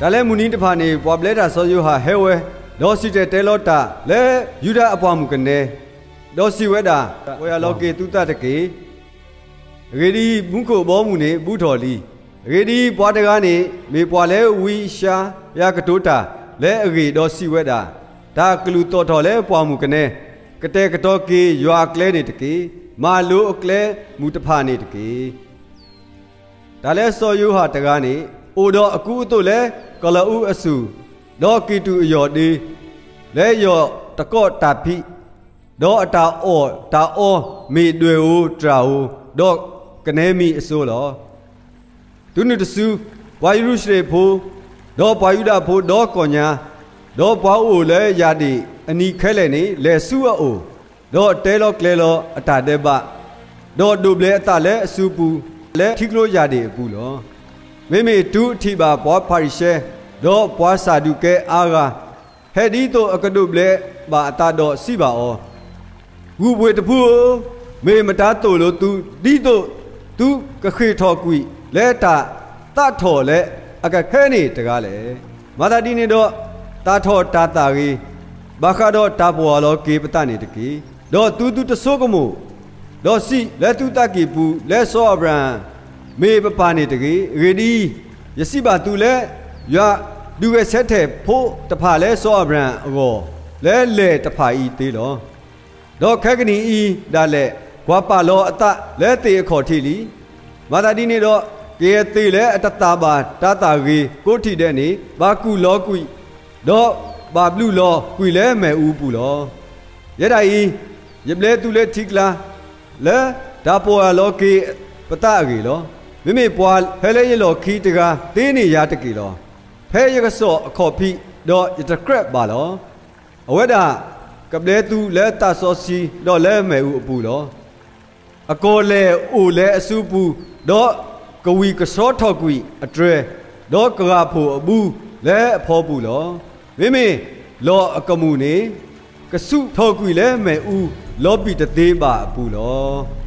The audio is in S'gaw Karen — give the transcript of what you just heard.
တၢ်လၢမုၢ်နံၤတဖၣ်န့ၣ် ပှၤဘျဲတၢ်စီၤယိၤဟၣ်ဟဲဝဲ, ဒီးစံၣ်တဲၤတဲလီၤတၢ်လၢယူဒၤအပှၢ်မုၢ်ကနဲ, ဒီးစံးဝဲဒၣ်, ပီၢ်ယၢ်လီၤက့ၤသုသးတက့ၢ်. အဂ့ၢ်ဒ်အံၤ, မူခိၣ်အဘီအမုၢ်န့ၣ် ဘူးထီၣ်လံ. အဂ့ၢ်ဒ်အံၤ, ပှၤတဂၤန့ၣ် မ့ၢ်ပှၤလၢဝံယၡါယၤကတိၤတၢ်လၢအဂ့ၢ်, ဒီးစံးဝဲဒၣ်, တၢ်ကလုၢ်သီၣ်ထီၣ်လၢပှၢ်မုၢ်ကနဲ, ကတဲာ်ကတီၤက့ၤယွၤအကျဲန့ၣ်တက့ၢ်. မၤလိအကျဲမူးတဖၣ်န့ၣ်တက့ၢ်. တၢ်လၢစီၤယိၤဟၣ်တဂၤန့ၣ် အိၣ်ဒီးအကူအသိးလၢကီၢ်လၤအူအစူၢ်, ဒီးကံၢ်တူာ်အယီၢ်ဒ့, လၢယီၢ်တကီးတၢ်ဖံး, ဒီးအတၢ်အီၣ်တၢ်အီမ့ၢ်ဒွဲၣ်ဧိၤတြၢ်ဧိၤ, ဒီးကနဲမံၤအစိလီၤ. တုၤနုၤတစု, ပှၤယရူၤၡလ့ၣ်ဖိ, ဒီးပှၤယူဒၤဖိဒီကီၢ်ညါ, ဒီးပှၤအိၣ်လၢယၢ်ဒ့ၣ်အနံၤခဲလၢာ်န့ၣ် လဲၤဆူအအိၣ်, ဒီးတဲလီၤကျဲၤလီၤအတၢ်ဒဲးဘး, ဒီးဒိးဘျဲးအသးလၢအစုပူၤ, လၢထံကျိယၢ်ဒ့ၣ်အပူၤလီၤ. မ့မ့ၢ်တုၤအထံၣ်ဘၣ်ပှၤဖၤရံၤၡဲ ဒီးပှၤစၤဒူးကဲအါဂၤ, ဟဲဒ်သိးအကဒိးဘျဲးဘၣ်အသးဒီးစံးဘၣ်အီၤ, ဂုၢ်ဘှ့ၣ်တဖုဧၢ, မ့ၢ်မတၤသိၣ်လိာ်သု ဒ်သိးသုကဃ့ၢ်ထီၣ်ကွံာ်လၢတၢ်သးထီၣ်လၢအကဟဲန့ၣ်တဂၤလဲၣ်. မၤသးဒ်န့ၣ်ဒီး သးထီၣ်တၤသၣ်ဂ့ၤ, ဘၣ်ဃးဒီးတၢ်ပီၢ်ယၢ်လီၤက့ၤပသးန့ၣ်တက့ၢ်. ဒီးသုသုတဆိကမိၣ်, ဒီးစံးလၢသုသးကံၢ်ပူၤလၢစီၤအၤဘြၤဟၣ်မ့ၢ်ပပၢ်န့ၣ်တဂ့ၤ. အဂ့ၢ်ဒ်အံၤ, ယစံးဘၣ်သုလၢ ယွၤဒုးဂဲၤဆၢထၢၣ်ဖိတဖၣ်လၢစီၤအၤဘြၤဟၣ်အဂီၢ် လၢလဲၢ်တဖၣ်အံၤသ့လီၤ. ဒီးခဲကနံၣ်အံၤဒၣ်လဲာ် ကွၢ်ပာ်လီၤအသးလၢသ့ၣ်အခီၣ်ထံးလံ. မၤသးဒ်န့ၣ်ဒီး ကယဲၢ်သ့ၣ်လၢအတသၣ်ဘၣ်တၤသၣ်ဂ့ၤကိးထံၣ်ဒဲးန့ၣ် ဘၣ်ကူၣ်လီၤကွံာ်, ဒီးဘၣ်ဘျုးလီၤကွံာ်လၢမ့ၣ်အူပူၤလီၤ. ယဲဒၣ်အံၤ, ယဘျဲသုလၢထံကျါ လၢတၢ်ပီၢ်ယၢ်လီၤက့ၤပသးအဂ့ၢ်လီၤ. မ့မ့ၢ်ပှၤဟဲလၢယလီၢ်ခံတဂၤသ့န့ၢ်ယၤတက့ၢ်လီၤ. ဖဲယကစီၣ်အခီၣ်ဖံး, ဒီးယတကြၢးဘၣ်လီၤ. အဝဲဒၣ်ကဘျဲသုလၢသးစီဆှံဒီးလၢမ့ၣ်အူအပူၤလီၤ. အကီၢ်လဲၢ်အိၣ်လၢအစုပူၤ, ဒီးကဝံၢ်ကဆှီထီၣ်ကွံာ်အတြဲၤ, ဒီးကဂၢ်ဖှိၣ်အဘူလၢအဖီပူၤလီၤ. မ့မ့ၢ်လီၢ်အကမူၣ်န့ၣ် ကဆူးထီၣ်ကွံာ်လၢမ့ၣ်အူလီၤပံာ်တသ့ဘၣ်အပူၤလီၤ.